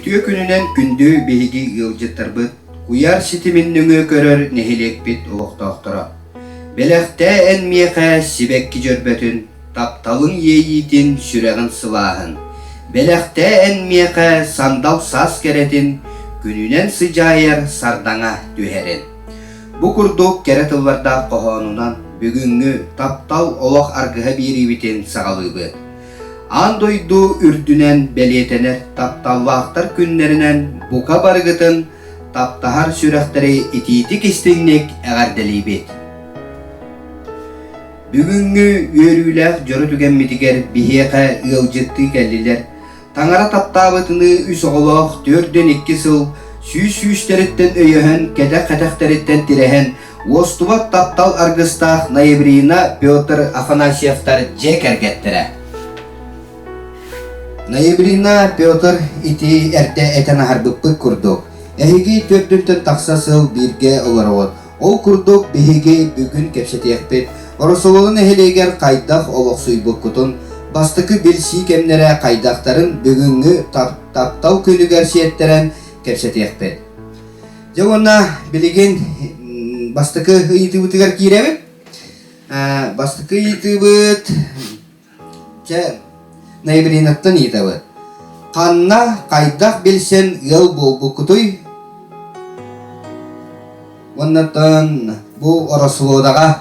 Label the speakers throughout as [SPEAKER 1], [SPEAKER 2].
[SPEAKER 1] Үтүө күнүнэн күндү биһиги ыалдьыттарбыт, куйаар ситимин нөҥүө көрөр нэһилиэкпит олохтоохторо. Бэлэхтээ эн миэхэ сибэкки дьөрбөтүн, тапталыҥ иэйиитин, сүрэҕин сылааһын. Бэлэхтээ эн миэхэ сандал саас кэрэтин, күнүнэн сыдьаайар сардаҥа түһэрин. Бу курдук кэрэ тыллардаах хоһоонунан бүгүҥҥү Таптал олох аргыһа биэриибитин саҕалыыбыт. Аан дойду үрдүнэн бэлиэтэнэр тапталлаахтар күннэринэн бука барыгытын таптаһар сүрэхтэри итиитик-истиҥник эҕэрдэлиибит! Бүгүҥҥү үөрүүлээх дьоро түгэммитигэр биһиэхэ ыалдьыттыы кэллилэр Таҥара таптаабытыныы үс оҕолоох 42 сыл сүүс сүүстэриттэн өйөһөн, кэтэх кэтэхтэриттэн тирэһэн, уостубат таптал аргыстаах Ноябрина Петр Афанасьевтар дьиэ кэргэттэрэ. Ноябрина Петр ити эрдэ этэн аһарбыппыт курдук, эһиги төрдүнтэн тахса сыл бииргэ олороҕут. Ол курдук биһиги бүгүн кэпсэтиэхпит Ороссолуода нэһилиэгэр хайдах олохсуйбуккутун, бастакы билсии кэмнэрэ хайдахтарын бүгүҥҥү таптал күнүгэр сиэттэрэн кэпсэтиэхпит. Дьэ уонна билигин бастакы ыйытыыбытыгар киирэбит. Бастакы ыйытыыбыт Чэ, Ноябринаттан ыйытабыт. Ханна, хайдах билсэн ыал буолбуккутуй? Уоннаттан бу Ороссолуодаҕа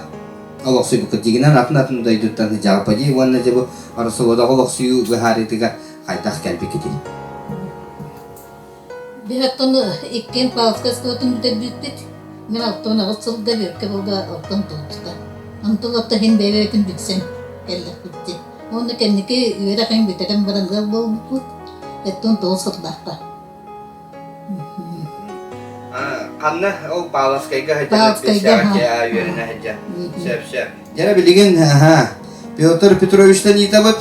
[SPEAKER 1] олохсуйбуккут дьиҥинэн атын-атын дойдуттан сыдьаҕаппа дии уонна дьэ бу Ороссолуодаҕа олохсуйуу быһаарыытыгар хайдах кэлбиккитий?
[SPEAKER 2] Биһиэттэн иккиэн Павловскай оскуолатын бүтэрбиппит. Мин 68 сылга Бүөккэ буолга оттон туолбута. Онтон отто иһин бэйэ-бэйэтин билсэн кэллэхпит дии. Уонна кэнники үөрэх иһин бүтэрэн баран ыал буолбуппут. Оттон тоҕус сыллаахха.
[SPEAKER 1] Ханна ол Павловскайга сылдьан үөрэнэ сылдьан. Сөп сөп. Дьэ билигин Петр Петровичтан ыйытабыт.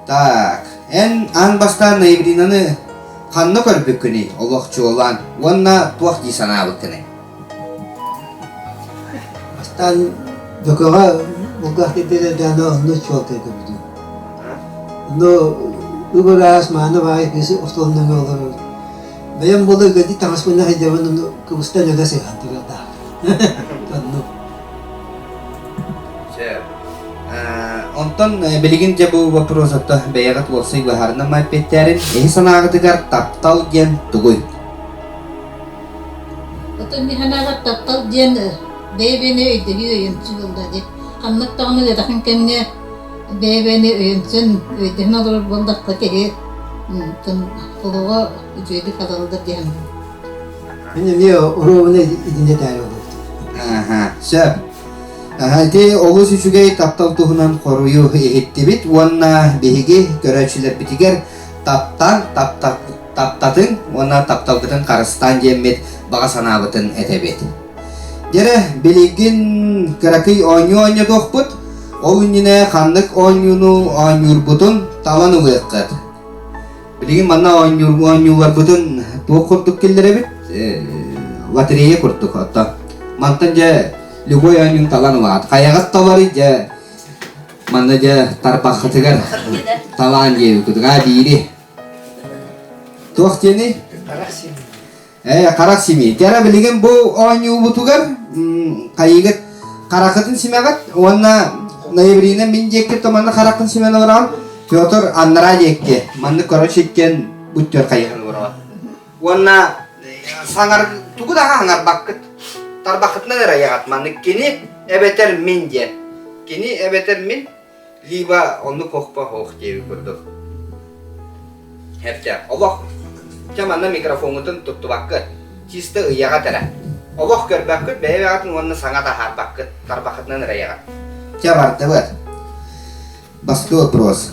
[SPEAKER 1] Так, эн аан бастаан Ноябринаны ханна көрбүккүнүй олох чуолаан уонна туох дии санаабыккыный?
[SPEAKER 3] Бастаан Бөкөҕө булгах кирдэлэрдээн онно чуолкай көрбүтүм. Онно ып-ыраас мааны баай кыыс остуолунан олорор. Бэйэм буола ыгадыы таҥаспын сылдьабын ону кыбыстан өлө сыһан турардаах. Оннук.
[SPEAKER 1] Сөп. Онтон билигин дьэ бу вопрос ото бэйэҕит уопсай быһаарынан эппиэттээрин эһи санааҕытыгар таптал диэн тугуй?
[SPEAKER 2] Отон мин санааҕар таптал диэн бэйэ-бэйэни өйдөһүү өйөмсүү буолла дии. Ханнык даҕаны ыарахан кэмҥэ бэйэ-бэйэни өйөмсөн, өйдөһөн олорор буоллахха киһи олоҕо үчүгэйдик хатыллар дии саныыбын.
[SPEAKER 3] Мин эмиэ оруобуна итиннэ этээри олордум.
[SPEAKER 1] Аха, сөп. Ити олус үчүгэй таптал туһунан хоруйу иһиттибит уонна биһиги көрөөччүлэрбитигэр таптаан, таптатыҥ уонна тапталгытын харыстаан диэммит баҕа санаабытын этэбит. Дьэрэ, билигин кыракый оонньуу оонньотуохпут, ол иннинэ ханнык оонньууну оонньуурбутун талан ылыаххыт. Билигин манна оонньуур оонньууларбытын туох курдук киллэрэбит? Лотерея курдук оттон. Мантан дьэ любой оонньуун талан ылаат. Хайаҕыт таларый дьэ манна дьэ тарбаххытыгар талаан диэбиккит. Аа биири. Туох диэний? Ээ, харах симии. Дьэ билигин бу оонньуубутугар хайыгыт харахытын симэҕит уонна ноябрина мин диэки то манна хараххын симэн олороҕун Петр аннараа диэки маннык короче иккиэн буттер хайыһан олороҕун уонна саҥар тугу даҕа хаҥарбаккыт тарбаххытынан эрэ айаҕат маннык кини эбэтэр мин диэн кини эбэтэр мин либо оннук охпо ох диэбит курдук Эптэ, олох чэ манна микрофоҥҥутун туттубаккыт, чисто ыйаҕат эрэ. Олох көрбөккүт, бэйэ-бэйэҕитин уонна саҥа таһаарбаккыт, тарбаххытынан эрэ ыйаҕыт. Чэ бардыбыт. Бастакы вопрос.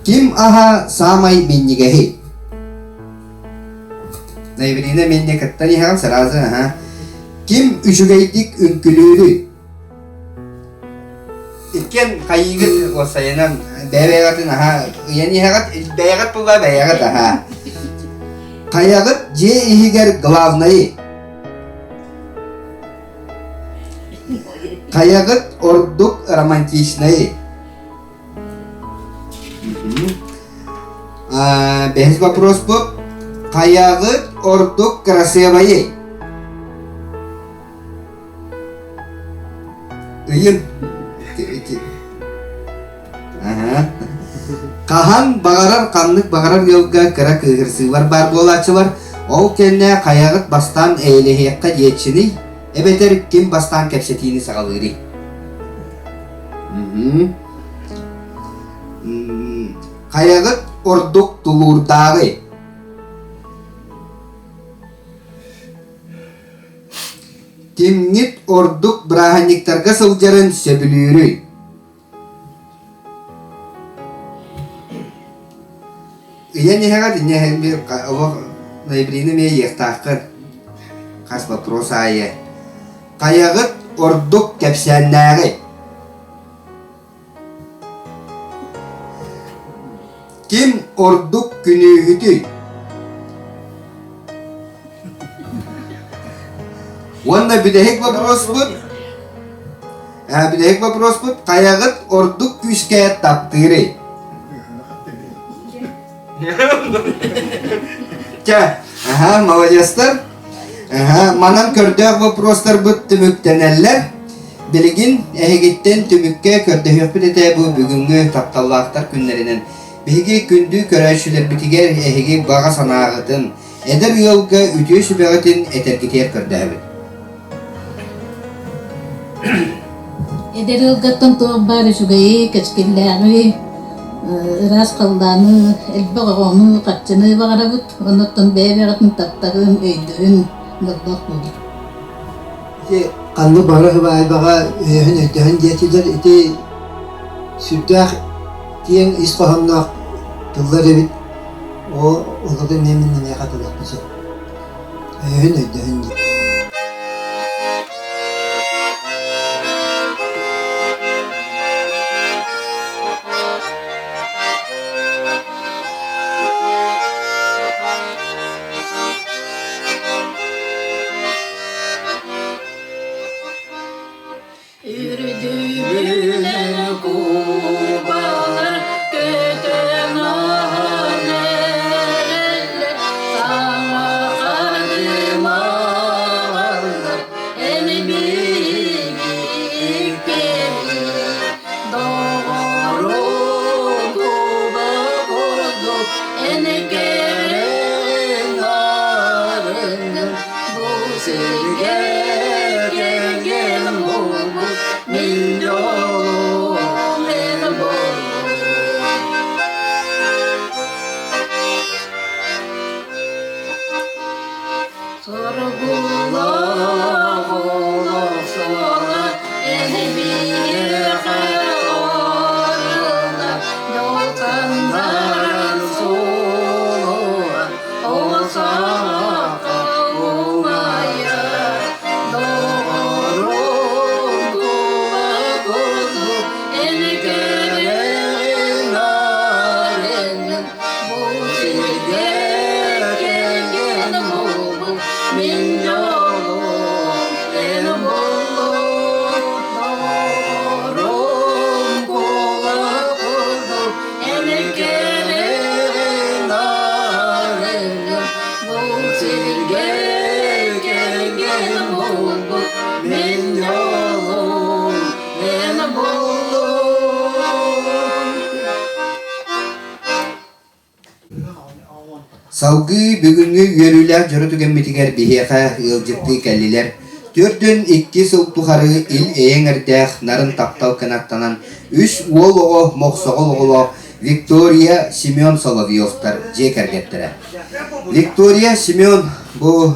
[SPEAKER 1] Ким аһа саамай минньигэһий? Ноябрина минни кыттан иһэҕин сразу, аха. Ким үчүгэйдик үҥкүлүүрүй? Иккиэн хайыыгыт уопсайынан бэйэ-бэйэҕитин аһаа ыйан иһэҕит, бэйэҕит була бэйэҕит аһаа. Хайаҕыт дьиэ иһигэр главнайы? Хайаҕыт ордук романтичнайы? Бэһис вопрос бу. Хайаҕыт ордук кырасыабайый? Ыйын. Хаһан баҕарар ханнык баҕарар ыалга кыра кыыһырсыылар баар буолааччылар, ол кэннэ хайаҕыт бастаан эйэлэһиэххэ диэччиний, эбэтэр ким бастаан кэпсэтиини саҕалыырый? Хайаҕыт ордук тулуурдааҕый? Кимҥит ордук бырааһынньыктарга сылдьарын сөбүлүүрүй? Ыйан иһэҕит инньэ биир олох ноябрины эмиэ ыйыахтааххын. Хас вопрос аайы. Хайаҕыт ордук кэпсээннээҕий? Ким ордук күнүүһүтүй? Уонна бүтэһик вопроспут бүтэһик вопроспут хайаҕыт ордук күүскэ таптыырый? Чэ, аха, молодецтар. Аха, манан көрдөөх вопростарбыт түмүктэнэллэр. Билигин эһигиттэн түмүккэ көрдөһүөхпүт этэ бу бүгүҥҥү тапталлаахтар күннэринэн. Биһиги күндү көрөөччүлэрбитигэр эһиги баҕа санааҕытын, эдэр ыалга үтүө сүбэҕитин этэргитигэр көрдөһөбүт.
[SPEAKER 2] Эдэр ыалгаттан туох баар үчүгэйи, кэскиллээҕи, ыраас халлааны, элбэх оҕону, харчыны баҕарабыт. Оннуттан бэйэ-бэйэҕитин таптаһын, өйдөһүн, дьоллоох буолун.
[SPEAKER 3] Ити ханнык баҕара сыбаайбаҕа өйөһүн өйдөһөн диэтилэр ити сүрдээх киэҥ ис хоһоонноох тыллар эбит. Ол олору эмиэ мин эйиэхэ тылыахпын сөп. Өйөһүн өйдөһүн диэн.
[SPEAKER 2] Үрдүбүнэн кубалар көтөн аһан эрэллэр, саҥа хардымааллар, эн биһиги иккиэммит доҕорум куба курдук эн кэрэҥ арыҥҥын Бу сиргэ кэргэн буолбут мин дьолум эн буоллун. Соргулаах олох суола эн миэхэ орулла, дьолтаннаран суолуга Ол саҕахха умайа доҕорум куба курдук эн кэрэҕин арыҥҥын бу сиргэ кэргэн буолбут мин дьолум эн буоллун доҕорум куба курдук эн кэрэҕин Бу сиргэ кэргэн буолбут мин дьолум эн буоллун.
[SPEAKER 1] Салгыы бүгүҥҥү үөрүүлээх дьоро түгэммитигэр биһиэхэ ыалдьыттыы кэллилэр. 42 сыл тухары ил-эйэ эҥэрдээх нарын таптал кынаттанан үс уол оҕо мохсоҕол оҕолоох Виктория, Семен Соловьевтар дьиэ кэргэттэрэ. Виктория, Семен, бу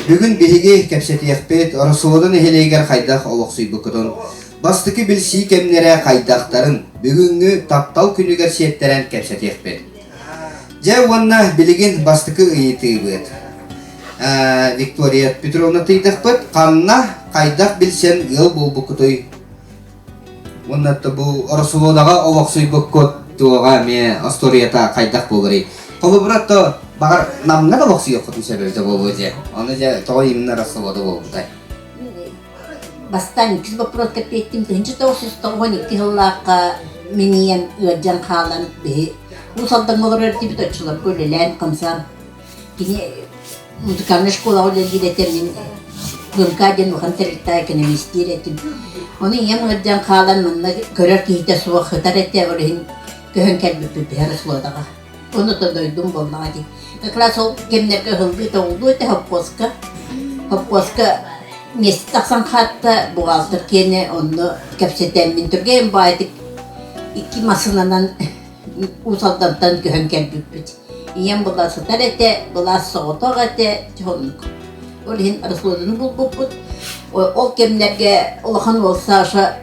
[SPEAKER 1] бүгүн биһиги кэпсэтиэхпит Ороссолуода нэһилиэгэр хайдах олохсуйбуккутун, бастакы билсии кэмнэрэ хайдахтарын бүгүҥҥү таптал күнүгэр сиэттэрэн кэпсэтиэхпит. Дьэ уонна билигин бастакы ыйытыыбыт. Виктория Петровна тыйдахпыт, ханна, хайдах билсэн ыал буолбуккутуй? Уонна бу Ороссолуодаҕа олохсуйбуккут туоҕа эмиэ остуоруйата хайдах буоларый? Холобура, то баҕар Намҥа да олохсуйуоххутун сөп эбитэ буолуо дьэ. Ону дьэ тоҕо именно Ороссолуода буолбутай?
[SPEAKER 2] Бастаан иккис боппуруоска эппиэттим 1992 сыллаахха мин ийэм ыалдьан хаалан биһи Уус Алдаҥҥа олорор этибит оччолорго үлэлээн хамсаан.
[SPEAKER 4] Кини музыкальнай школаҕа үлэлиир этэ, мин ПМК диэн улахан тэрилтэ экономистиир этим. Ону ийэм ыалдьан хаалан манна көрөр киһитэ суох сытар этэ, ол иһин көһөн кэлбиппит биһэр Услуодаҕа. Ону то дойдум буоллаҕа дии. Как раз ол кэмнэргэ ыһыллыы тоҕуллуу этэ хоппуоска. Хоппуоска миэстэ тахсан хаатта, бухгалтер киэнэ онно кэпсэтэммин түргэн баайдык икки массыынанан Уус Алдантан көһөн кэлбиппит. Ийэм была сытар этэ, былаас соҕотох этэ, дьоһуннук. Ол иһин Русланы булбуппут. Ол кэмнэргэ улахан уол Саша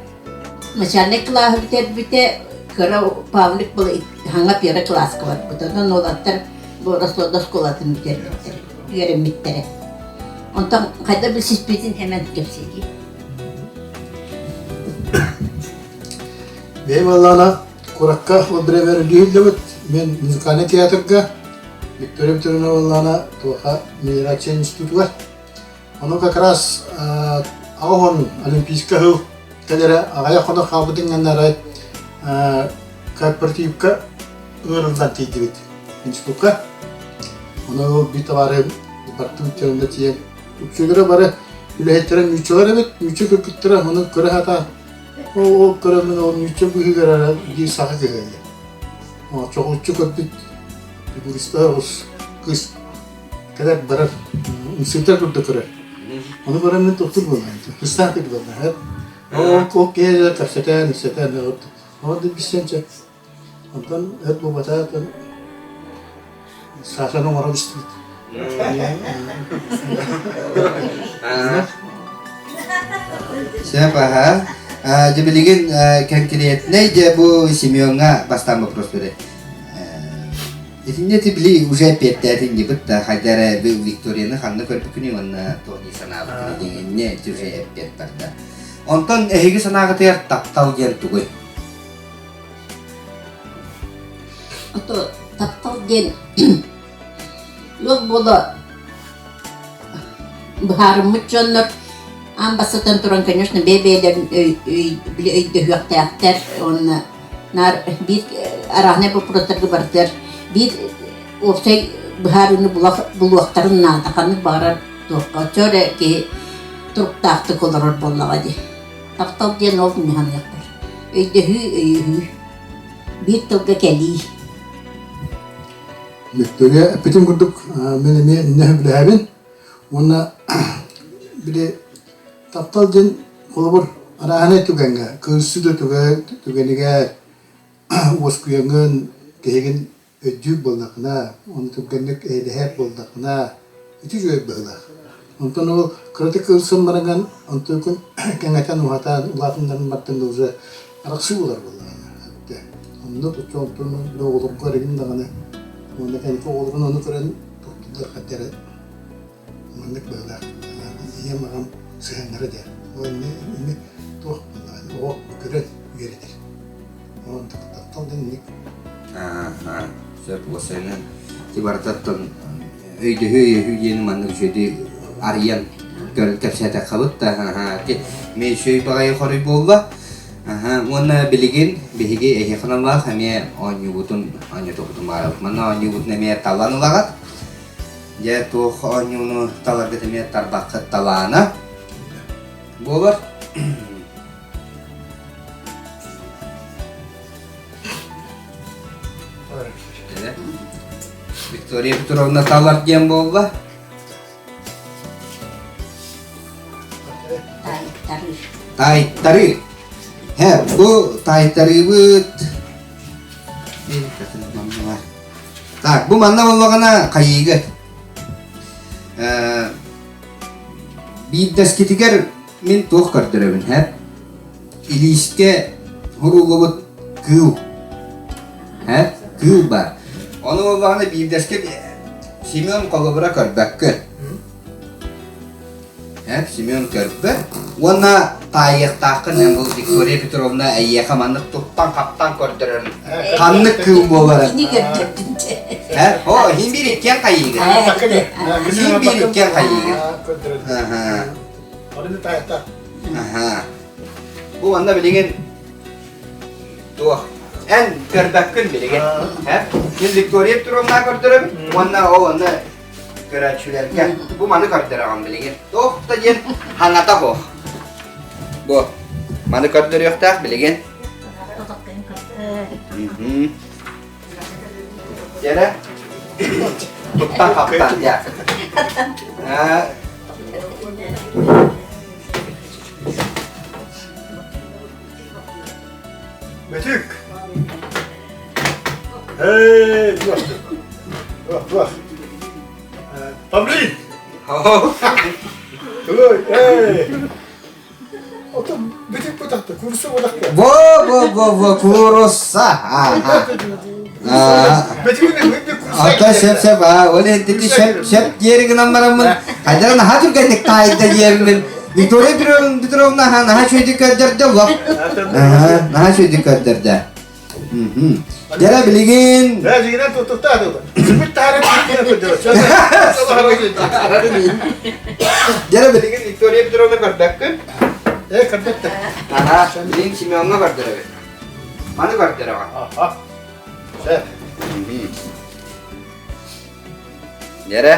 [SPEAKER 4] начальнай кылааһы бүтэрбитэ, кыра Павлик был хаҥа первый кылааска барбыта. Онон уолаттар бу Рослода оскуолатын бүтэрбиттэр, үөрэммиттэрэ. Онтон хайда билсиспитин хэмэн кэпсиигин.
[SPEAKER 5] Бэйэм буоллаҕына куоракка ол бириэмэ үлэлииллибит. Мин музыкальнай театрга Виктория Петровна буоллаҕына туоха мелиорация институтугар. Ону как раз аҕа олимпийскай сыл кэлэрэ аҕыйах хонук хаалбытын гэннэ арай кооперативка ыҥырыллан тиийдибит институкка. Ону биир табаарыһым бартыбыт тиийэн үксүлэрэ бары үлэһиттэрэ нууччалар эбит, нуучча кыргыттара ону көрө сатаан Ол көрөммүн ол нуучча быыһыгар эрэ биир саха кыыһа диэн. Чоҕулуччу көрбүт фигуристар оҕус кыыс кэлэр барар ымсыырдар курдук көрөр. Ону көрөн мин туохтур буоллаҕым. Кыстаах курдук буоллаҕым. Ол киһи кэпсэтэн, ипсэтэн, ол да билсэн чэ Онтон эт буолбатах Сашаны оҥорон истибит.
[SPEAKER 1] Сөп, аха. Дьэ билигин конкретнай дьэ бу Семеҥҥа бастаан вопрос бере. Итиннэ ти били уже эппиэттээтин дибит да хайда эрэ Викторияны ханна көрбүкүнүй уонна туох дии санаабыккыный диэн иннэ ити уже эппиэт барда. Онтон эһиги санааҕытыгар таптал диэн тугуй?
[SPEAKER 4] Ото таптал диэн ыал буола быһаарыммыт дьоннор аан бастатан туран, конечно, бэйэ-бэйэлэрин били өйдөһүөхтээхтэр уонна наар биир арааһынай боппуруостарга барытыгар биир уопсай быһаарыыны булуохтарын наада ханнык баҕарар туохха оччо эрэ киһи туруктаахтык олорор буоллаҕа дии. Таптал диэн ол саныахпар. Өйдөһүү, өйөһүү. Биир тылга кэлии.
[SPEAKER 5] Виктория эппитин курдук мин эмиэ иннэ сөбүлэһэбин уонна били таптал диэн холобур арааһынай түгэҥҥэ кырсыы да түгэнигэр уоскуйаҥҥын киһигин өйдүүр буоллаххына, ону түргэнник эйэлэһэр буоллаххына, ити үчүгэй быһыылаах. Онтон ол кыратык ылсан бараҥан, онтон күн кэҥэтэн, уһатан, улаатыннаран бардыҥ да уже арахсыы буолар буоллаҕына. Оннук оччо онтон оҕолорго эрэгин даҕаны уонна кэнники оҕолорун ону көрөн туттуллар хадда эрэ маннык быһыылаах ийэм аҕам сыһыаннара диэн. Ол инни туох буоллаҕына оҕо көрөн үөрэнэр.
[SPEAKER 1] Сөп уопсайынан ти барытаттан өйдөһүү өйөһүү диэни маннык үчүгэйдик арыйан кэпсээтэххэ да мен үчүгэй баҕайы хоруй буолла. Уонна билигин биһиги эһиэхэ аналлаах эмиэ оонньуубутун оонньотуохпутун баҕарабыт. Манна оонньуубутун эмиэ талан ылаҕыт. Дьэ туох оонньууну таларгыт эмиэ тарбаххыт талаана буолар. Виктория Петровна талар диэн буолла.
[SPEAKER 4] Таайтарыы.
[SPEAKER 1] Таайтарыы. Һэ, бу таайтарыыбыт. Так, бу манна буоллаҕына хайыыгыт. Биирдэскитигэр Мин туох көрдөрөбүн, һэ? Илиискэ урууллубут кыыл. Һэ? Кыыл баар. Ону буоллаҕына биирдэскэ Семен холобура көрбөккүн. Һэ? Семен көрбөт. Уонна таайыахтааххын эн бу Виктория Петровна эйиэхэ маннык туттан-хаптан көрдөрөн ханнык кыыл буоларын.
[SPEAKER 4] Кини көрдөрдүн дьэ.
[SPEAKER 1] Һэ? О, иһин биир иккиэн хайыыгын. Иһин биир иккиэн хайыыгын. Аһаа. Бу манна билигин туох эн көрбөккүн билигин. Һэ? Мин Виктория Петровна көрдөрөбүн уонна ол онно көрөөччүлэргэ бу маны көрдөрөҕүн билигин. Туох да диэн хаҥата суох. Бу маны көрдөрүөхтээх билигин. Дьэрэ туттан хаптан дьэ.
[SPEAKER 5] Бөтүк! Эй, туох, туох, туох. Павлин! Ой, эй! Ото бүтүк бутахта, курса бутахта.
[SPEAKER 1] Во, во, во, во, курусса. Ата сөп сөп аа ол энтити сөп сөп диэри гынан бараммын хайдара наһаа түргэнник таайда диэммин Виктория Петровна наһаа үчүгэйдик көрдөрдө олох наһаа үчүгэйдик көрдөрдө Дьэрэ билигин
[SPEAKER 5] Дьигинэн туттуктаа тута. Сүпүт таһары
[SPEAKER 1] Дьэрэ билигин Виктория Петровна көрбөккүн?
[SPEAKER 5] Э, көрбөттөр.
[SPEAKER 1] Аха, билигин Семеҥҥа көрдөрөбүт. Маны көрдөрөҕүн.
[SPEAKER 5] Аха. Сөп.
[SPEAKER 1] Дьэрэ.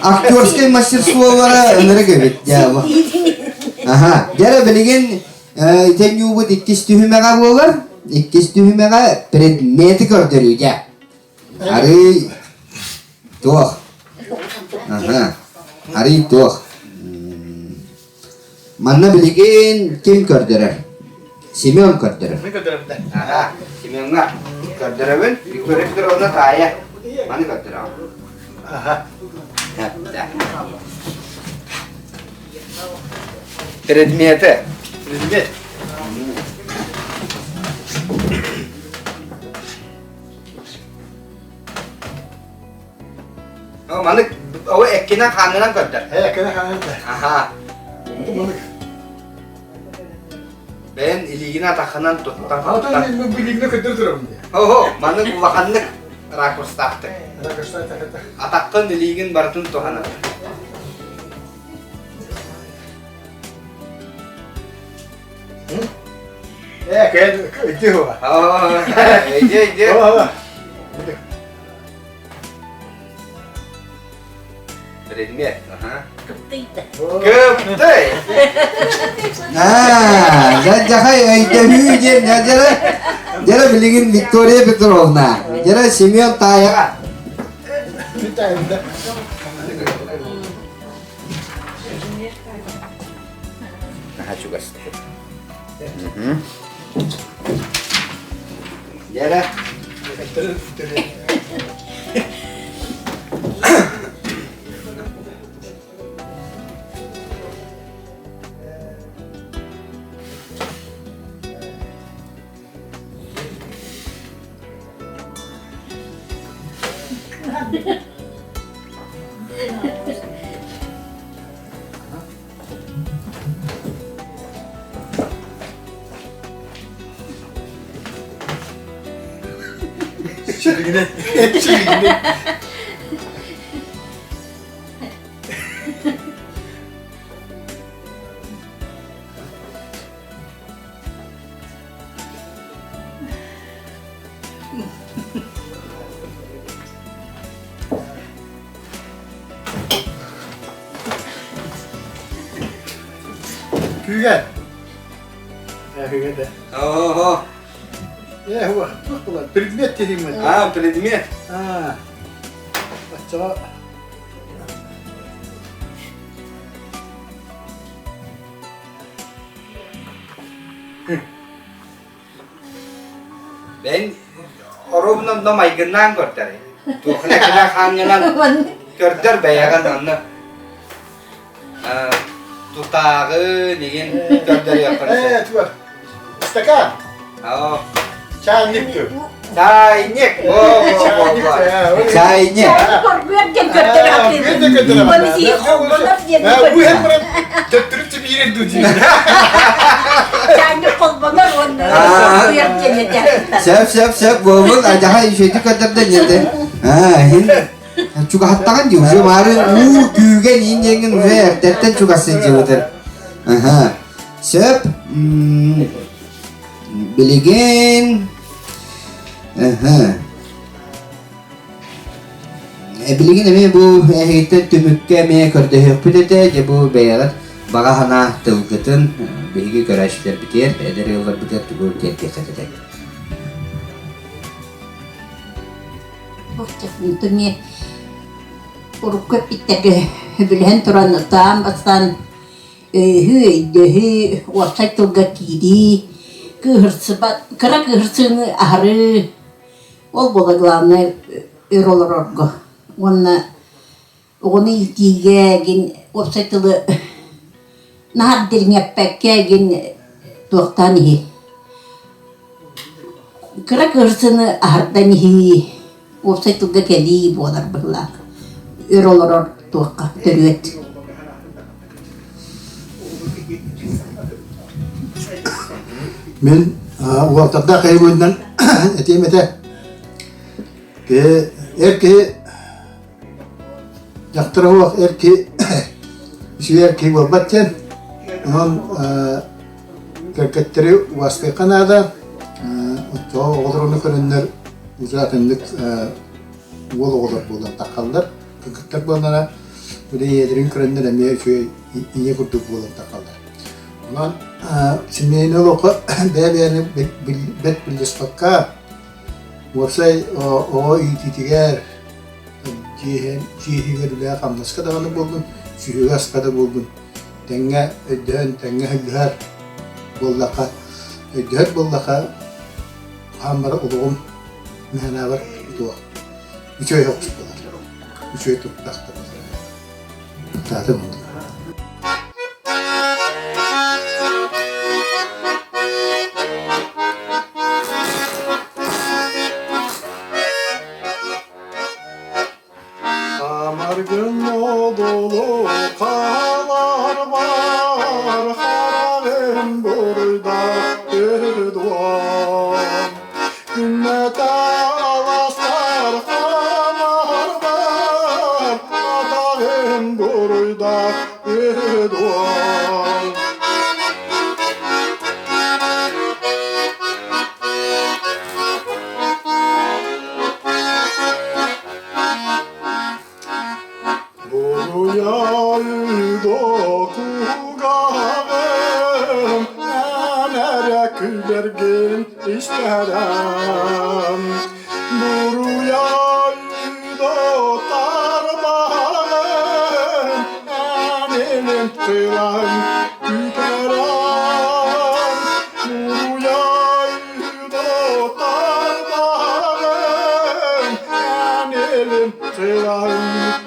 [SPEAKER 1] Актерскай мастерстволара ынырык эбит дьэ Аха. Дьэ билигин Итинньуубут иккис түһүмэҕэ буолар. Иккис түһүмэҕэ предмети көрдөрүүгэ. Арый туох. Аха. Арый туох. Манна билигин ким көрдөрөр? Семен көрдөрөр.
[SPEAKER 5] Мен көрдөрөм да.
[SPEAKER 1] Аха. Семеҥҥа көрдөрөбүн. Виктория Петровна таайа. Маны көрдөрөҕүн.
[SPEAKER 5] Аха.
[SPEAKER 1] Предметы.
[SPEAKER 5] Предмет.
[SPEAKER 1] Маны ол эккинэн хаанынан көрдөр.
[SPEAKER 5] Э, эккинэн хаанынан көрдөр.
[SPEAKER 1] Аха.
[SPEAKER 5] Маны
[SPEAKER 1] Бэйэн илиигин атаххынан туттан.
[SPEAKER 5] Атын мен билигине көтөр турабын.
[SPEAKER 1] Ого, маны улаханнык ракурстаахтык.
[SPEAKER 5] Ракурстаахтык.
[SPEAKER 1] Атаххын илиигин барытын туһанар.
[SPEAKER 5] Э, кэ, иди хуа.
[SPEAKER 1] Иди, иди. Предмет, ага.
[SPEAKER 4] Кыптыйда.
[SPEAKER 1] Кыптый! Аа, дьахай өйдөһүү диэн дьара дьара билигин Виктория Петровна, дьара Семен Таева. Наһаа чугас. Дьара.
[SPEAKER 5] Чилигинэ. Чилигинэ. Күүгэн. Э, күүгэн да.
[SPEAKER 1] Ого.
[SPEAKER 5] Э, хуа, туох буолар? Предмет диэхин
[SPEAKER 1] А, предмет.
[SPEAKER 5] А. Оччоҕо
[SPEAKER 1] Бэн оруобунан да майгыннаан көрдөр. Туохна кына хаанньанан көрдөр бэйэҕин онно. Тутааҕы нигин көрдөрүөххүн
[SPEAKER 5] Э, туох. Стакан.
[SPEAKER 1] Оо.
[SPEAKER 6] Чайник tu.
[SPEAKER 1] Чайник. Чайник.
[SPEAKER 4] Коргуер диэн көрдөрө Холбонор диэн
[SPEAKER 6] Төттүрүк биирин дуу
[SPEAKER 4] Чайник холбонор уонна коргуер диэн этэ.
[SPEAKER 1] Сөп сөп сөп буолбут адьаха үчүгэйдик көрдөрдө диэтэ. Иһин чугаһаттаҕын дии уже баары уу күүгэн иин диэҥҥин уже эрдэттэн чугас сылдьыбытын. Сөп. Билигин Билигин эмиэ бу эһигиттэн түмүккэ эмиэ көрдөһүөхпүт этэ. Дьэ бу бэйэҕит баҕа санаа тылгытын биһиги көрөөччүлэрбитигэр, эдэр ыалларбытыгар тугу тиэрдиэххит этэй?
[SPEAKER 4] Эмиэ урукку эппиттэргэ сөбүлэһэн туран таан бастаан Өйүһүү, өйдөһүү, уопсай тылга киирии, кыыһырсыбат, кыра кыыһырсыыны аһарыы, ол буола главное өр олорорго уонна оҕону иитиигэ гин уопсай тылы наһаа дириҥэппэккэ гин туохтаан иһи кыра кыыһырсыыны аһардан иһии уопсай тылга кэлии буолар быһыылаах өр олорор туохха төрүөт.
[SPEAKER 5] Мин уолаттардаах киһи этиэм этэ киһи эр киһи дьахтар оһох эр киһи үчүгэй эр киһи буолбат диэн онон кэргэттэри убаастыахха наада оччоҕо оҕолор ону көрөннөр уже атыннык уол оҕолор буолан таххаллар кыргыттар буоллара били ийэлэрин көрөннөр эмиэ үчүгэй ийэ курдук буолан таххаллар онон семейный олоххо бэйэ-бэйэни бэрт билиспакка уопсай оҕо иитиитигэр дьиэ иһигэр үлэҕэ-хамнаска даҕаны буоллун сүһүөҕэ-аска да буоллун тэҥҥэ өйдөһөн, тэҥҥэ өйдөһөр буоллахха, өйдөһөр буоллахха, хаан бары олоҕум мээнэҕэр туох үчүгэй соҕус буолар, үчүгэй туруктаах да буолар. Таатым оннук. Амаргын одолу қалар бар, Харағым бұрда өрдуан. Күнмәт аластар қамар бар, Атағым бұрда өрдуан. Буруйа кугаҕым, эн эрэ күлэргин истэрем. Буруйа тарбаҕым, эн илин тылын күтэрем. Буруйа тарбаҕым, эн илин тылын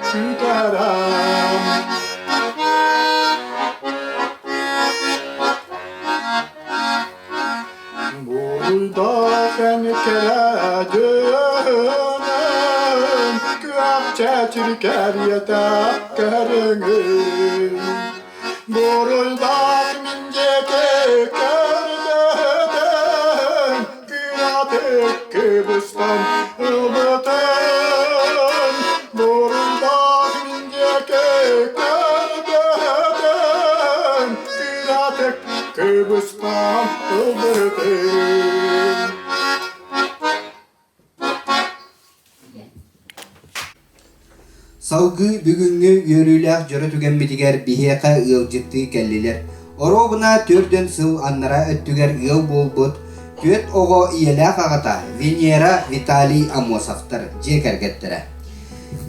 [SPEAKER 5] күтэрем. Буруйдаах эн кэрэ дьүһүнүм, күөх чэчир кэриэтэ көрүҥүм. Буруйдаах мин диэки көрбөтүм, күрэтик кыбыстан ылбытым. Буруйдаах мин диэки көрбөтүм, күрэтик кыбыстан ылбытым.
[SPEAKER 1] Салгыы бүгүҥҥү үөрүүлээх дьоро түгэммитигэр биһиэхэ ыалдьыттыы кэллилэр. Оруобуна төрдүн сыл аннараа өттүгэр ыал буолбут түөрт оҕо ийэлээх аҕата Венера Виталий Аммосовтар дьиэ кэргэттэрэ.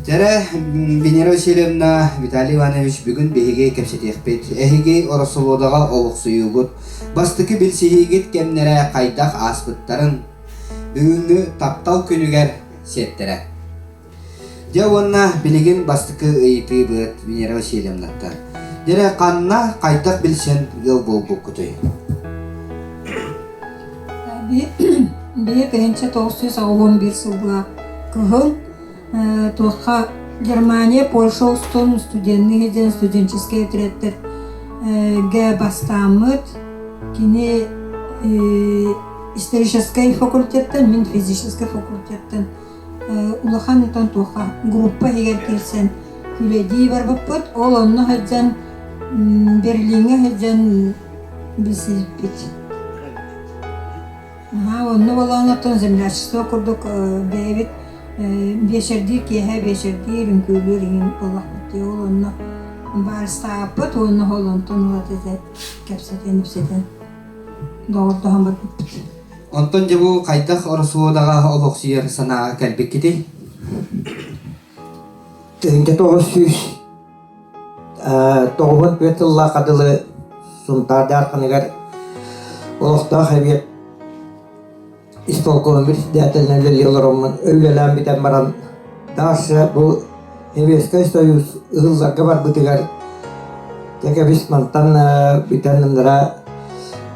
[SPEAKER 1] Дьэрэ, Венера Васильевна, Виталий Иванович бүгүн биһиги кэпсэтиэхпит. Эһиги Ороссолуодаҕа олохсуйуугут, бастакы билсиһиигит кэмнэрэ хайдах ааспыттарын, бүгүҥҥү таптал күнүгэр сиэттэрэ. Дьэ уонна билигин бастакы ыйытыыбыт Венера Васильевнаттан. Дьэрэ ханна хайдах билсэн ыал буолбуккутуй?
[SPEAKER 7] Биһи 1981 сылга кыһыл туохха Германия, Польша устун студенный диэн студенческай отрядтарга бастааммыт. Кини историческай факультеттан, мин физическай факультеттан улахан отон туохха группа иһигэр киирсэн үлэлии барбыппыт. Ол онно сылдьан Берлиҥҥэ сылдьан билсибиппит. Наһаа онно буолан оттон землячество курдук бэйэбит биэчэрдиир киэһэ биэчэрдиир, үҥкүүлүүр иҥин буоллахпыт дии. Ол онно баарыстаабыппыт уонна ол онтон ылата этэ кэпсэтэн-ипсэтэн доҕордоһон барбыппыт.
[SPEAKER 1] Онтон дьэ бу хайдах Оросуодаҕа олохсуйар санааҕа кэлбиккитий?
[SPEAKER 8] 1900 94 сыллаахха дылы Сунтаар Дьаарханыгар олохтоох эбиэт исполкомун председателинэн үлэлии олороммун үлэлээн бүтэн баран Даша бу Советскай Союз ыһылларга барбытыгар дьэ кэбис мантан бүтэн ыныраа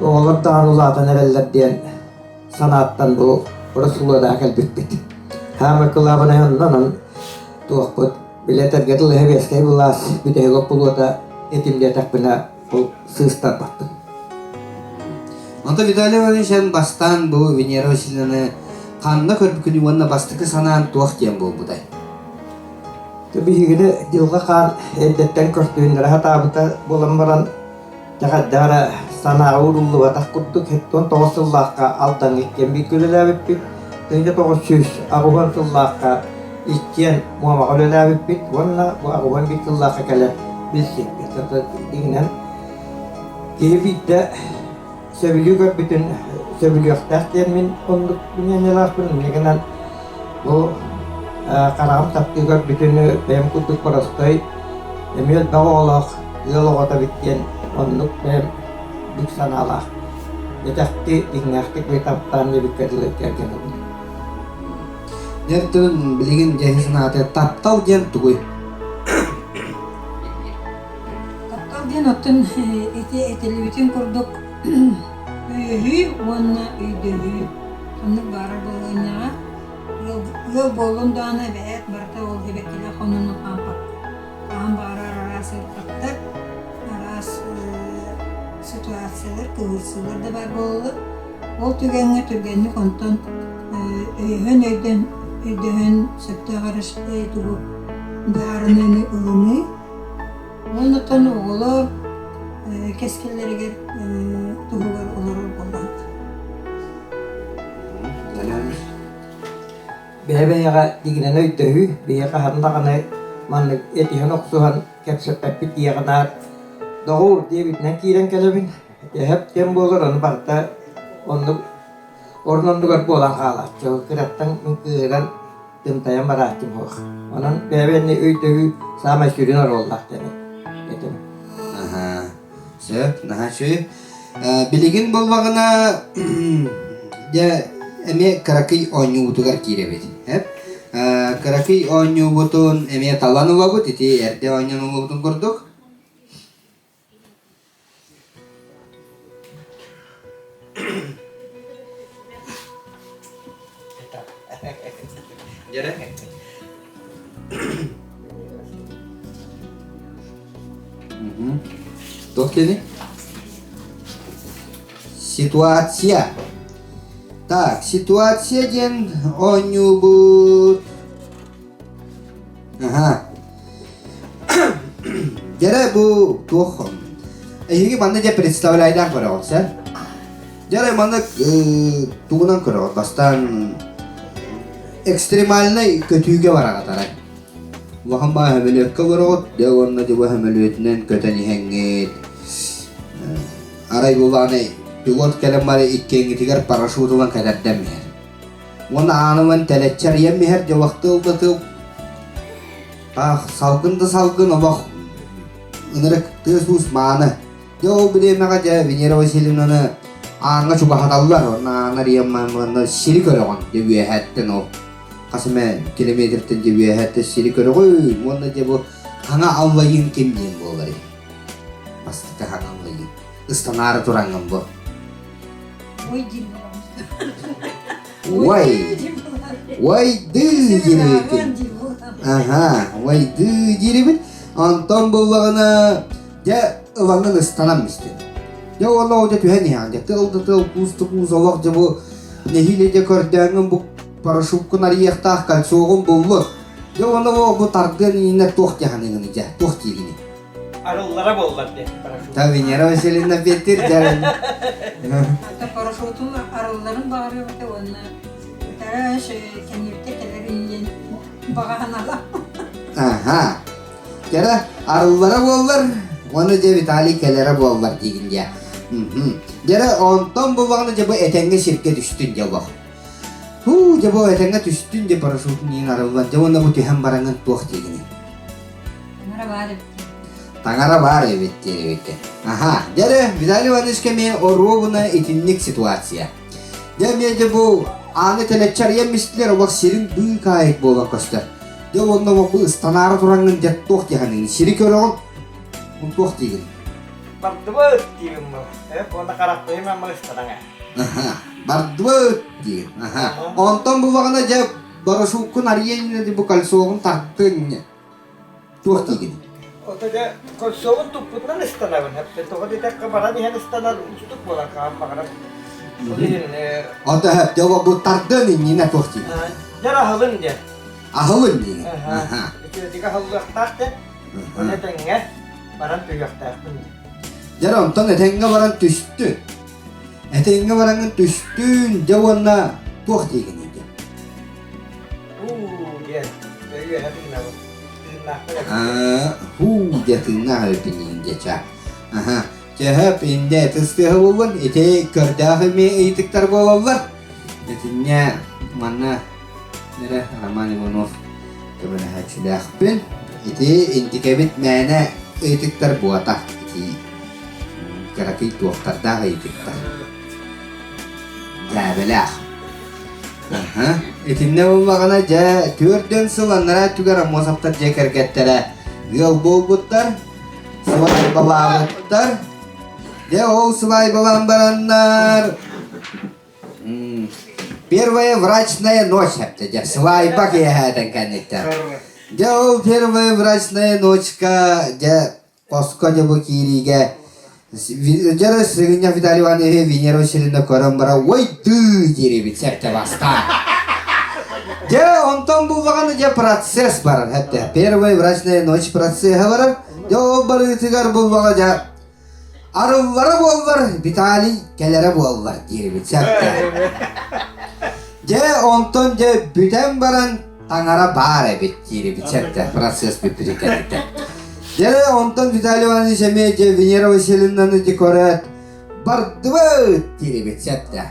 [SPEAKER 8] оҕолор даҕаны улаатан эрэллэр диэн санааттан бу Расуладаҕа кэлбиппит. Хаамыр кылаабынай оннунан туохпут билэтэргэ дылы сэбиэскэй былаас бүтэһик оппулуота этим диэтэхпинэ ол сыыстарбаппын.
[SPEAKER 1] Онтон Виталий Иванович эн бастаан бу Венера Васильевнаны ханна көрбүкүнүй уонна бастакы санаан туох диэн буолбутай?
[SPEAKER 8] Биһигини дьылҕа хаан эрдэттэн көрсүһүннэрэ сатаабыта буолан баран Тэҕэрдэ эрэ санааҕа ууруллубатах курдук 79 сыллаахха Алдаҥҥа иккиэн бииргэ үлэлээбиппит, 1980 сыллаахха иккиэн Муомаҕа үлэлээбиппит уонна бу 81 сыллаахха кэлэн билсибиппит. Дьиҥинэн киһи биирдэ сөбүлүү көрбүтүн сөбүлүөхтээх диэн мин оннук мнениелаахпын. Инньэ гынан бу хараҕым таптыы көрбүтүн бэйэм курдук боростой эмиэ элбэх оҕолоох ыал оҕото эбит диэн оннук бэйэм бүк санаалаах итэхти дьиҥнээхтик бу таптаан диэбиккэ дылы кэргэн ылбытым.
[SPEAKER 1] Дьэ тылын билигин дьэһи санаата таптал диэн тугуй?
[SPEAKER 7] Таптал диэн оттон ити этиллибитин курдук өйөһүү уонна өйдөһүү ханнык баарар балаһыанньаҕа ыал буоллун даҕаны эбээт барыта ол сибэккилээх хонууну хаампакка хаһан баҕарар араас ыарахаттар араас ситуациялар кыһыырсыылар да баар буолаллар ол түгэҥҥэ түргэнник онтон өйөһөн өйдөөн өйдөһөн сөптөөх эрэ тугу быһаарыныыны ылыныы Оннуттан оҕолор кэскиллэригэр туһугар олорор буоллаҕыт.
[SPEAKER 8] Бэйэ-бэйэҕэ дьиҥинэн өйдөһүү, биһиэхэ хаһан даҕаны маннык этиһэн-охсуһан кэпсэппэппит диэҕи наар доҕоор диэбитинэн киирэн кэлэбин. Эһэп диэн буолар, ону барыта оннук орун оннугар буолан хаалааччы. Кыраттан кыыһыран тымтайан барааччым суох. Онон бэйэбинни өйдөһүү саамай сүрүн оруоллаах диэн этим.
[SPEAKER 1] Аһаа, сөп, наһаа үчүгэй. Билигин буоллаҕына, дьэ, эмиэ кыракый оонньуубутугар киирэбит. Эп? Кыракый оонньуубутун эмиэ талан ылабыт, ити эрдэ оонньоон ылбытын курдук. Дьэрэ. Туох диэний? Ситуация. Так, ситуация диэн оонньуубут. Аха. Дьэрэ бу туох эһиги манна дьэ представляйдаан көрөҕүт сэр. Дьэрэ манна тугунан көрөҕүт бастаан экстремальнай көтүүгэ бараҕыт арай. Улахан баа сөмөлүөккэ олороҕут, дьэ уонна дьэ бу сөмөлүөтүнэн көтөн иһэҥҥит арай булааны пилот кэлэн бары иккиэҥҥитигэр парашют ылан кэтэрдэн иһэр. Уонна ааныман тэлэччи арыйан иһэр дьолохтуол да тыл таах салгын да салгын олох ынырык тыас-уус мааны. Дьэ ол бириэмэҕэ дьэ Венера Васильевнаны ааҥҥа чугаһаталлар уонна ааны арыйан уонна сири көрөҕүн дьэ үөһээттэн ол хас эмэ километртэн дьэ үөһээттэн сири көрөҕүн уонна дьэ бу хаҥа аллайыын ким диэн буоларый бастакы хаҥа аллайыын ыстанаары тураҥҥын бу
[SPEAKER 7] Ой диир.
[SPEAKER 1] Уай! Уайдыы диэбиккин. Аха, уайдыы диирибит. Онтон буллаҕына, дьэ, ылаҥҥын ыстанан истин. Дьэ, уонна ол дьэ түһэн иһэҕин. Дьэ, тыал да тыал, куус да куус, олох дьэ бу нэһиилэ дьэ көрдөөҥҥүн бу парашюткун арыйыахтаах кольцоҕун буллун. Дьэ, уонна бу, бу тардыан иннинэ туох дьаһаныгыный дьэ, туох диигиний?
[SPEAKER 8] Арыллара буоллар диэн парашют.
[SPEAKER 1] Та Венера Васильевна Петр дьэ.
[SPEAKER 7] Ата парашютун арылларын баҕарыабыта уонна ытара кэннибитэ кэлэрин диэн баҕаһанала.
[SPEAKER 1] Аха. Кэрэ арыллара буоллар, уонна дьэ Виталий кэлэрэ буоллар диигин дьэ. Дьэрэ онтон буллаҕына дьэ бу этэҥҥэ сиргэ түстүн дьэ олох. Һуу, дьэ бу этэҥҥэ түстүн дьэ парашютун иин арыллан дьэ уонна бу түһэн бараҥын туох диигиний?
[SPEAKER 7] Таҥара баар эбит.
[SPEAKER 1] Таҥара баар эбит диэбиккэ. Аха, дьэ Виталий Иванович кэмиэ оруобуна итинник ситуация. Дьэ эмиэ дьэ бу ааны тэлэччи арыйан мистилэр олох сирин быыкаайык буолан көстөр. Дьэ уонна бу ыстанаары тураҥҥын дьэ туох диэханыгын сири көрөҕүн бу туох диигин?
[SPEAKER 8] Бардыбыт диибин бу. Уонна харахпыйым амма ыстанаҥа.
[SPEAKER 1] Аха, бардыбыт диир. Аха. Онтон буллаҕына дьэ барашуккун арыйан бу кольцоҕун тартын Туох диигин?
[SPEAKER 8] Ото дьэ кольцоҕун туппутунан ыстанабын. Тоҕо диэтэххэ баран иһэн ыстанар уустук буолар хаһан баҕарар. Ол иһин
[SPEAKER 1] Ото дьэ бу тардыан иннинэ туох диигин?
[SPEAKER 8] Дьэр аһылын диэн.
[SPEAKER 1] Аһылын диигин.
[SPEAKER 8] Үтүөтүк аһыллыахтаах диэн. Оны этэҥҥэ баран түһүөхтээхпин диэн.
[SPEAKER 1] Дьэр онтон этэҥҥэ баран түстүн. Этэҥҥэ бараҥҥын түстүн дьэ уонна туох диигин диэн.
[SPEAKER 8] Һуу диэн үөһэ тыынабын. Тыыннаахпын
[SPEAKER 1] Һуу диэ тыыннаах эбиппин диэн дьэ Аха. Чэһэп инде тыстыаһа буоллун ити көрдөөх эмиэ ыйытыктар буолаллар. Итиннэ манна эрэ Роман Иванов көмөлөһөөччүлээхпин. Ити интикэбит мээнэ ыйытыктар буотах. Ити кыракый туохтардаах ыйытыктар. Дьээбэлээх. Итиннэ буоллаҕына, дьэ, түөртүөн сыл анараа өттүгэр Аммосовтар дьиэ кэргэттэрэ ыал буолбуттар, сыбаайбалаабыттар. Дьэ, ол сыбаайбалаан бараннар Первая врачная ночь дьэ, сыбаайба киэһээтэн кэнниттэн. Дьэ, ол первая врачная ночка, дьэ, Хоско дьыбы киириигэ дьэ Сыгынньах Виталий Ивановиһы Венера Васильевна көрөн баран «Ой-дыы!» диирибит сэптэ бастаан. Дьэ, онтон буллаҕына дьэ процесс барар хэттэ. Первая врачная ночь процеһа барар. Дьэ, ол барыытыгар буллаҕа дьэ арыллара буоллар Виталий кэлэрэ буоллар диирибит сэптэ. Дьэ, онтон дьэ бүтэн баран таҥара баар эбит диирибит сэптэ процесс бүппүтүн кэнниттэн. Дьэ, онтон Виталий Иванович эмиэ дьэ Венера Васильевнаны декорат бардыбыт диирибит сэптэ.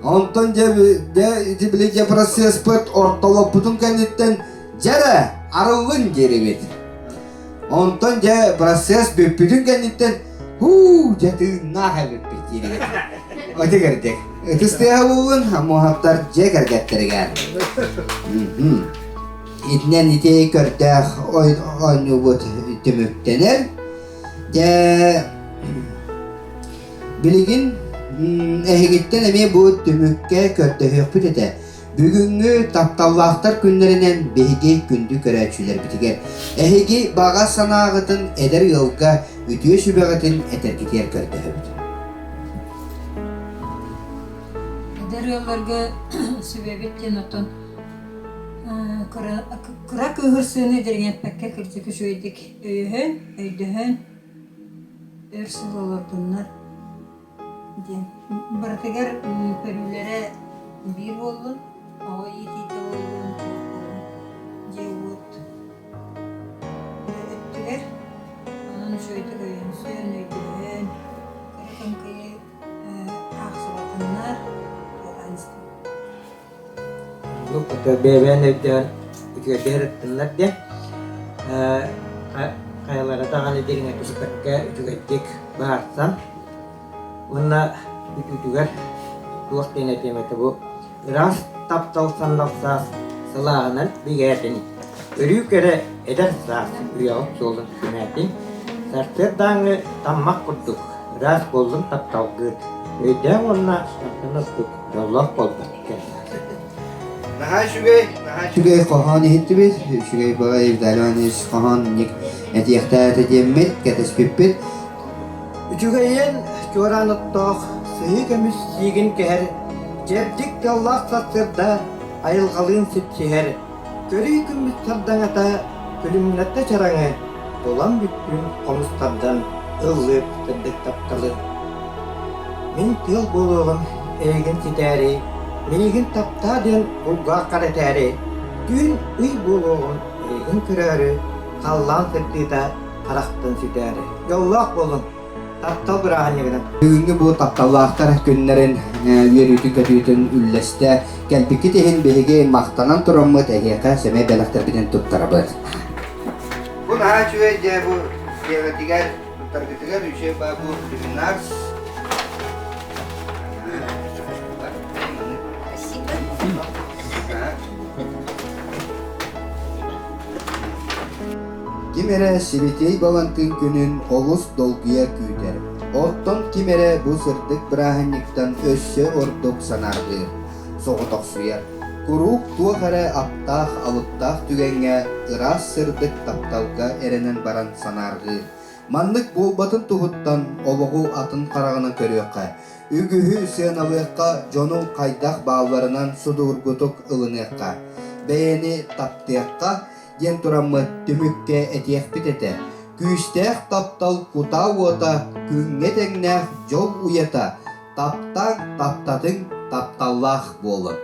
[SPEAKER 1] Онтон дьэ, дьэ ити били дьэ процесспыт ортолоппутун кэнниттэн дьэ эрэ арыллын диирибит. Онтон дьэ процесс бүппүтүн кэнниттэн һуу дьэ тыыннаах эбиппит диирибит. Ити кэрдик. Ытыс тыаһа буоллун, амуоһаптар дьиэ кэргэттэригэр. Итинэн ити көрдөөх оонньуубут түмүктэнэр. Дьэ билигин эһигиттэн эмиэ бу түмүккэ көрдөһүөхпүт этэ. Бүгүҥҥү тапталлаахтар күннэринэн биһиги күндү көрөөччүлэрбитигэр эһиги баҕа санааҕытын эдэр ыалга үтүө сүбэҕитин этэргитигэр көрдөһөбүт.
[SPEAKER 7] Эдэр ыалларга сүбэбит диэн оттон кыра, кыра кыыһырсыыны дириҥэппэккэ кырдьык үчүгэйдик өйөһөн, өйдөһөн өр сыл олордуннар диэн. Барытыгар көрүүлэрэ биир буоллун, оҕо иитиитэ буоллун, туох буоллун, дьиэ-уот өттүгэр. Онон үчүгэйдик өйөнсөн, өйдөһөн, кыра кыҥкыйы аахсыбатыннар, туораан истин.
[SPEAKER 8] Бэйэ-бэйэни өйдөөн үчүгэйдик ырыттыннар диэн хайалара даҕаны дириҥэтиспэккэ үчүгэйдик быһаарсан уонна бүтүүтүгэр туох диэн этиэм этэ бу ыраас таптал сандал саас сылааһынан бигээтин өрүү кэрэ эдэр саас үйэҕит суолун симээтин сарсыардааҥҥы таммах курдук ыраас буоллун тапталгыт. Өйдөөх уонна онтон ордук дьоллоох буолбат
[SPEAKER 1] Наһаа үчүгэй, наһаа үчүгэй хоһоон иһиттибит. Үчүгэй баҕайы Виталий Иванович хоһоон этиэхтээтэ диэммит, кэтэспиппит.
[SPEAKER 8] Үчүгэйин чуораан оттоох, сыһыы көмүс сиигин кэһэр, чэбдик тыаллаах сарсыарда айылҕалыын сипсиһэр, көрүү күммүт сардаҥата күлүмнэттэ чараҥы, тулам бүттүүн хомус тардан ыллыыр сырдык тапталы. Мин тыал буолуоҕум эйигин ситээри, миигин таптаа диэн кулгааххар этээри, түүн ый буолуоҕум эйигин көрөөрү, халлаан сырдыыта харахтан сүтээри. Дьоллоох буолуҥ! Таптал бырааһынньыгынан.
[SPEAKER 1] Бүгүҥҥү бу тапталлаахтар күннэрин үөрүүтүн-көтүүтүн үллэстэ кэлбиккит иһин биһиги махтанан тураммыт эһиэхэ сэмэй бэлэхтэрбитин туттарабыт. Бу наһаа үчүгэй дьэ бу дьиэҕитигэр туттаргытыгар үчүгэй баа бу люминарс.
[SPEAKER 4] Спасибо.
[SPEAKER 1] Ким эрэ Сибэтиэй Балантыын күнүн олус долгуйа күүтэр, оттон ким эрэ бу сырдык бырааһынньыктан өссө ордук санаарҕыыр, соҕотохсуйар. Куруук туох эрэ аптаах, алыптаах түгэҥҥэ ыраас сырдык тапталга эрэнэн баран санаарҕыыр. Маннык буолбатын туһуттан олоҕу атын хараҕынан көрүөххэ, үгүһү сыаналыахха, дьону хайдах баалларынан судургутук ылыныахха, бэйэни таптыахха, диэн тураммыт түмүккэ этиэхпит этэ: күүстээх таптал кутаа уота, күҥҥэ тэҥнээх дьол уйата, таптааҥ, таптатыҥ, тапталлаах буолун.